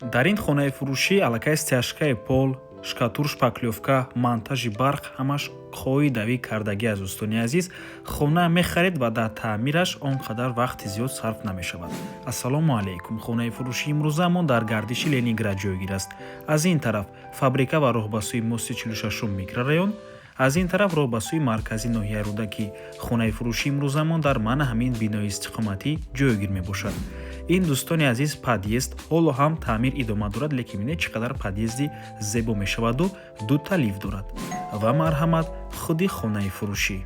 Дар ин хонаи фурӯшӣ аллакай стяжкаи пол, штукатур, шпаклёвка, монтажи барқ ҳамаш қоидавӣ кардагӣ аст. Дӯстони азиз, хона мехаред ва дар таъмираш он қадар вақти зиёд сарф намешавад. Ассалому алайкум! Хонаи фурӯшии имрӯзаамон дар гардиши Ленинград ҷойгир аст. Аз ин тараф фабрика ва роҳ ба сӯи мости 46-ум микрорайон, аз ин тараф роҳ ба сӯи маркази ноҳияи Рӯдакӣ. Хонаи фурӯшии имрӯзамон дар мана ҳамин бинои истиқоматӣ ҷойгир мебошад. Ин, дӯстони азиз, подъезд ҳоло ҳам таъмир идома дорад, лекин бинед, чӣ қадар подъезди зебо мешаваду дута лифт дорад. Ва марҳамат, худи хонаи фурӯшӣ.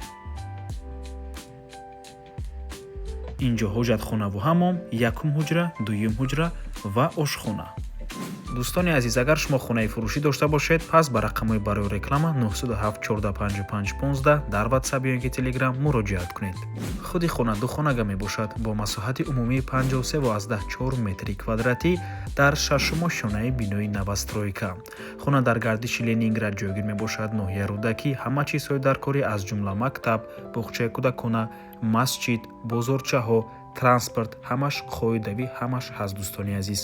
Инҷо ҳоҷатхонаву ҳаммом, якум ҳуҷра, дуюм ҳуҷра ва ошхона. Дӯстони азиз, агар шумо хонаи фурӯшӣ дошта бошед, пас ба рақамҳои барои реклама 907 14 55 15 дар WhatsApp ё ин ки Telegram муроҷиат кунед. Худи хона духонага мебошад бо масоҳати умумии 53,4 метри квадратӣ дар шашумо шонаи бинои новостройка. Хона дар гардиши Ленинград ҷойгир мебошад, ноҳияи Рӯдакӣ. Ҳама чизҳои даркорӣ, аз ҷумла мактаб, боғчаи кӯдакона, масҷид, бозорчаҳо, транспорт ҳамаш қоидавӣ, ҳамаш ҳаст, дӯстони азиз.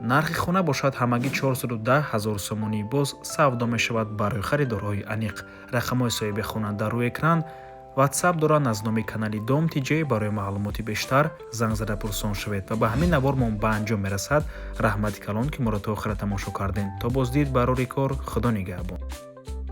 Нархи хона бошад ҳамагӣ 410 ҳазор сомонӣ, боз савдо мешавад. Барои харидорҳои аниқ рақамҳои соҳиби хона дар рӯи экран, WhatsApp доранд аз номи канали Дом ТЖ. Барои маълумоти бештар занг зада пурсон шавед. Ва ба ҳамин навормон ба анҷом мерасад. Раҳмати калон, ки моро то охира тамошо кардем. То боздид, барори кор, Худо нигаҳбон.